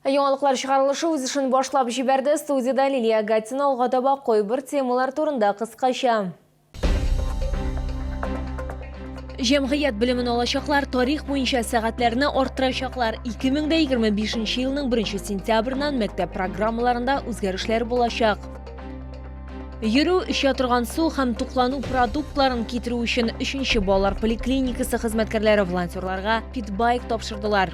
Яңалыклар чыгарылышы үз эшен башлап җибәрде. Студиядә Лилия Гатина алга таба кайбер темалар турында кыскача. Җәмгыять белемен алачаклар, тарих буенча сәгатьләрне арттырачаклар. 2025 елның 1 сентябреннән мәктәп программаларында үзгәрешләр булачак. Йөрү, эчә торган су һәм туклану продуктларын китерү өчен 3 балалар поликлиникасы хезмәткәрләре волонтерларга питбайк тапшырдылар.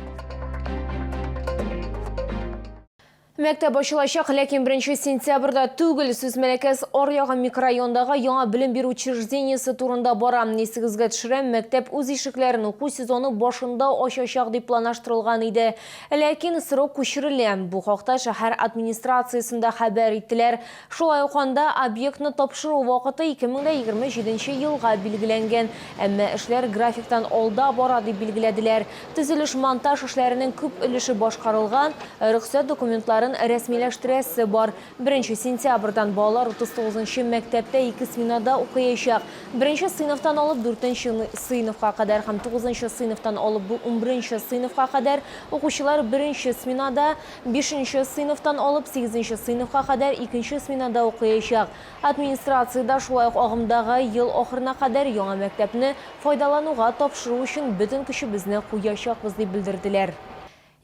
Мәктәп ачылачак, ләкин 1 сентябрьдә түгел. Сүз Мәләкәс аръягы микрорайондагы яңа белем бирү учреждениесе турында бара. Исегезгә төшерәм, мәктәп үз ишекләрен уку сезоны башында ачачак дип планлаштырылган иде. Ләкин срок күчерелә. Бу хакта шәһәр администрациясендә хәбәр иттеләр. Шулай ук анда объектны тапшыру вакыты 2027 елга билгеләнгән. Әмма эшләр графиктан алда бара дип билгеләделәр. Төзелеш-монтаж эшләренең күп өлеше башкарылган, рөхсәт документларын рәсмиләштерәсе бар. Беренче сентябрьдән балалар 39 нчы мәктәптә ике сменада укыячак. Беренче сыйныфтан алып дүртенче сыйныфка кадәр һәм тугызынчы сыйныфтан алып унберенче сыйныфка кадәр укучылар беренче сменада, бишенче сыйныфтан алып сигезенче сыйныфка кадәр икенче сменада укыячак. Администрациядә шулай ук агымдагы ел ахырына кадәр яңа мәктәпне файдалануга тапшыру өчен бөтен көчебезне куячакбыз, дип белдерделәр.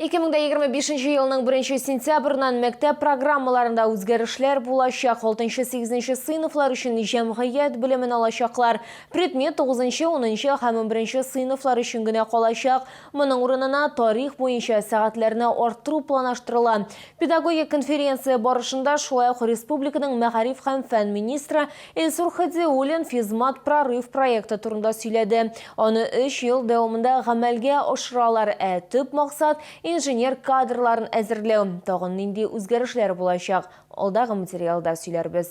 2025 елның 1 сентябреннән мәктәп программаларында үзгәрешләр булачак. Алтынчы-сигезенче сыйныфлар өчен җәмгыять белемен алачаклар. Предмет тугызынчы, унынчы һәм унберенче сыйныфлар өчен генә калачак. Моның урынына тарих буенча сәгатьләрне арттыру планаштырыла. Педагогик конференция барышында шулай ук республиканың мәгариф һәм фән министры Илсур Һадиуллин Физмат прорыв проекты турында сөйләде. Аны өч ел дәвамында гамәлгә ашыралар, ә төп максат, инженер кадрларын әзерләү. Тагын нинди үзгәрешләр булачак, алдагы материалда сөйләрбез.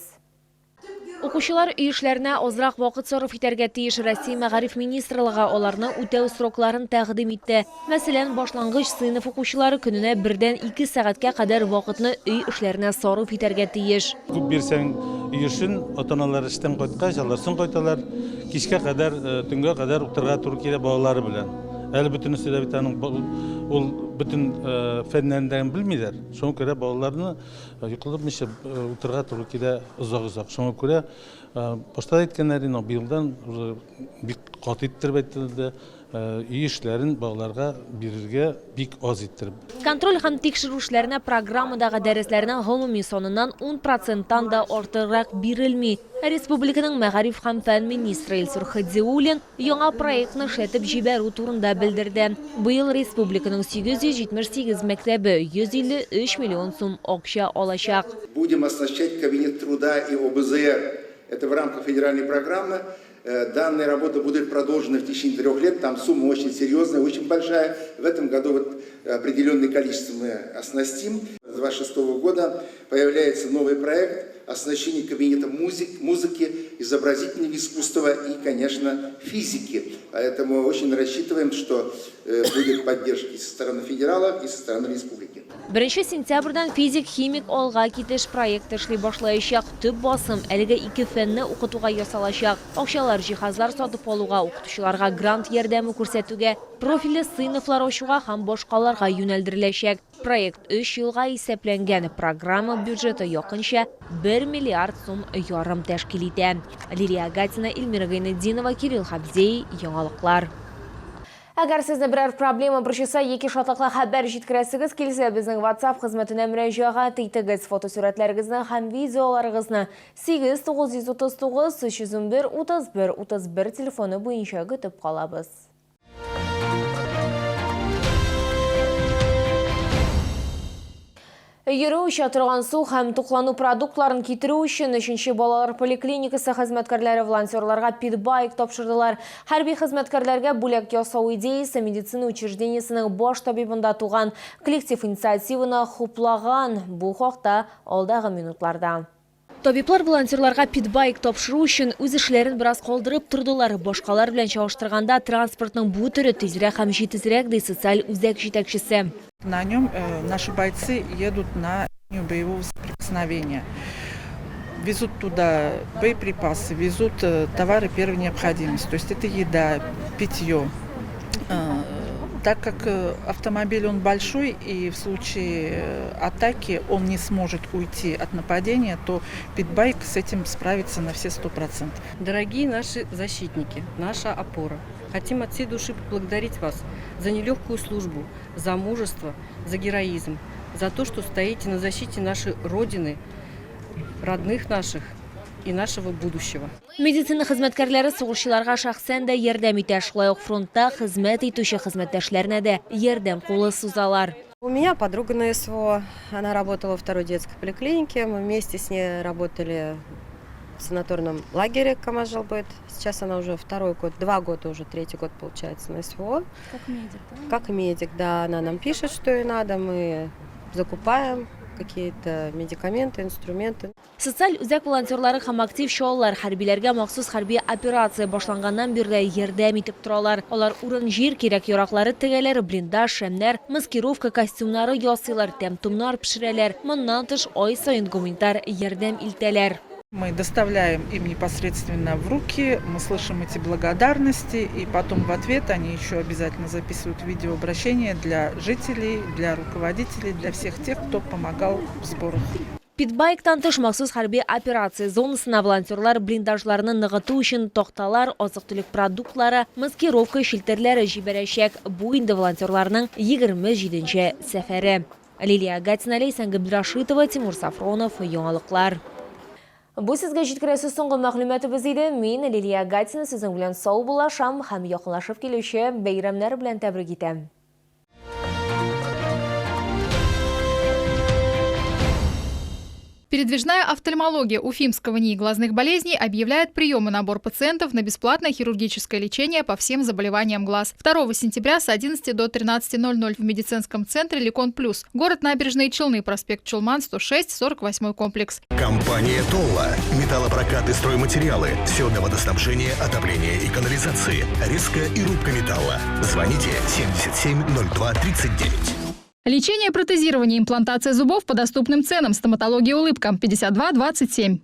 Укучылар өй эшләренә азрак вакыт сарыф итәргә тиеш. Россия Мәгариф министрлыгы аларны үтәү срокларын тәкъдим итте. Мәсәлән, башлангыч сыйныф укучылары көненә бердән ике сәгатькә кадәр вакытны өй эшләренә сарыф итәргә тиеш. Күп бирсәң өй эшен, ата-аналар эштән кайткач, алар соң кайталар, кичкә кадәр, төнгә кадәр утырырга туры килә балалары белән. Әле бөтенесе дә бит аның ул бөтен фәннәрен дә белмиләр. Шуңа күрә балаларны Йокламыйча утырырга туры килә озак-озак. Шуңа күрә башта да әйткәннәр инде, быелдан уже бик каты иттереп әйтелде, өй эшләрен балаларга бирергә бик аз иттереп. Контроль һәм тикшерү эшләренә программадагы дәресләрнең гомуми саныннан ун проценттан да артыграк бирелми. Республиканың мәгариф һәм фән министры Илсур Һадиуллин яңа проектны эшләтеп җибәрү турында белдерде. Быел республиканың 878 мәктәбе 153 миллион сум акча алачак. Будем оснащать кабинет труда и ОБЗР. Это в рамках федеральной программы. Данные работы будут продолжены в течение трех лет. Там сумма очень серьезная, очень большая. В этом году вот определенное количество мы оснастим. С 26 года появляется новый проект оснащение кабинета музык, музыки, изобразительного искусства и, конечно, физики. Поэтому очень рассчитываем, что э, будет поддержка и со стороны федералов, и со стороны республики. Беренче сентябрьдән физик-химик алга китеш проекты эшли башлаячак. Төп басым әлеге ике фәнне укытуга ясалачак. Акчалар җиһазлар сатып алуга, укытучыларга грант ярдәме күрсәтүгә, профильле сыйныфлар ачуга һәм башкаларга юнәлдереләчәк. Проект өч елга исәпләнгән, программа бюджеты якынча бер миллиард сум ярым тәшкил итә. Лилия Агатина, Эльмира Гайнетдинова, Кирилл Хабзей, Яңалыклар. Әгәр сезне берәр проблема борчыса яки шатлыклы хәбәр җиткерәсегез килсә, безнең WhatsApp хезмәтенә мөрәҗәгать итегез. Фотосурәтләрегезне һәм видеоларыгызны 8 939 311 31 31 телефоны буенча көтеп калабыз. Йөрү, эчә торган су һәм туклану продуктларын китерү өчен өченче балалар поликлиникасы хезмәткәрләре волонтерларга питбайк тапшырдылар. Хәрби хезмәткәрләргә бүләк ясау идеясе медицина учреждениесенең баш табибында туган. Коллектив инициативаны хуплаган. Бу хакта алдагы минутларда. Табиблар волонтерларга питбайк тапшыру өчен үз эшләрен бераз калдырып тордылар. Башкалар белән чагыштырганда транспортның бу төре тизрәк һәм җитезрәк, ди социаль үзәк җитәкчесе. На нем наши бойцы едут на линию боевого соприкосновения. Везут туда боеприпасы, везут товары первой необходимости. То есть это еда, питье. Так как автомобиль он большой и в случае атаки он не сможет уйти от нападения, то питбайк с этим справится на все 100%. Дорогие наши защитники, наша опора, хотим от всей души поблагодарить вас за нелегкую службу, за мужество, за героизм, за то, что стоите на защите нашей Родины, родных наших и нашего будущего. Медицина хезмәткәрләре сугышчыларга шәхсән дә ярдәм итә, шулай ук фронтта хезмәт итүче хезмәттәшләренә дә ярдәм кулы сузалар. У меня подруга на СВО, она работала во второй детской поликлинике, мы вместе с ней работали в санаторном лагере Камажалбыт. Сейчас она уже второй год, 2 года уже, третий год получается на СВО. Как медик, да? Как медик, да, она нам пишет, что ей надо, мы закупаем какие-то медикаменты, инструменты. Социаль үзәк волонтерлары һәм актив чаллылар хәрбиләргә махсус хәрби операция башланганнан бирле ярдәм итеп торалар. Алар урын-җир кирәк-яраклары тегәләр, блиндаж, шәмнәр, маскировка костюмнары ясыйлар, тәм-томнар пешерәләр. Моннан тыш ай саен гуманитар ярдәм илтәләр. Мы доставляем им непосредственно в руки, мы слышим эти благодарности, и потом в ответ они еще обязательно записывают видеообращение для жителей, для руководителей, для всех тех, кто помогал в сборах. Питбайктан тыш махсус хәрби операция зонасына волонтерлар блиндажларны ныгыту өчен такталар, азык-төлек продуктлары, маскировка челтәрләре җибәрәчәк. Бу инде волонтерларның 27нче сәфәре. Лилия Гатина, Ләйсән Габдрашитова, Тимур Сафронов, Яңалыклар. Бу сезгә җиткерәсе соңгы мәгълүматыбыз иде. Мин Лилия Гатина сезнең белән саубуллашам һәм якынлашып килүче бәйрәмнәр белән тәбрик итәм. Передвижная офтальмология Уфимского НИИ глазных болезней объявляет прием и набор пациентов на бесплатное хирургическое лечение по всем заболеваниям глаз. 2 сентября с 11 до 13:00 в медицинском центре «Лекон Плюс», город Набережные Челны, проспект Чулман, 106, 48 комплекс. Компания «Толла». Металлопрокат и стройматериалы. Все для водоснабжения, отопления и канализации. Резка и рубка металла. Звоните 77 02 39. Лечение, протезирование, имплантация зубов по доступным ценам. Стоматология «Улыбка», 52 27.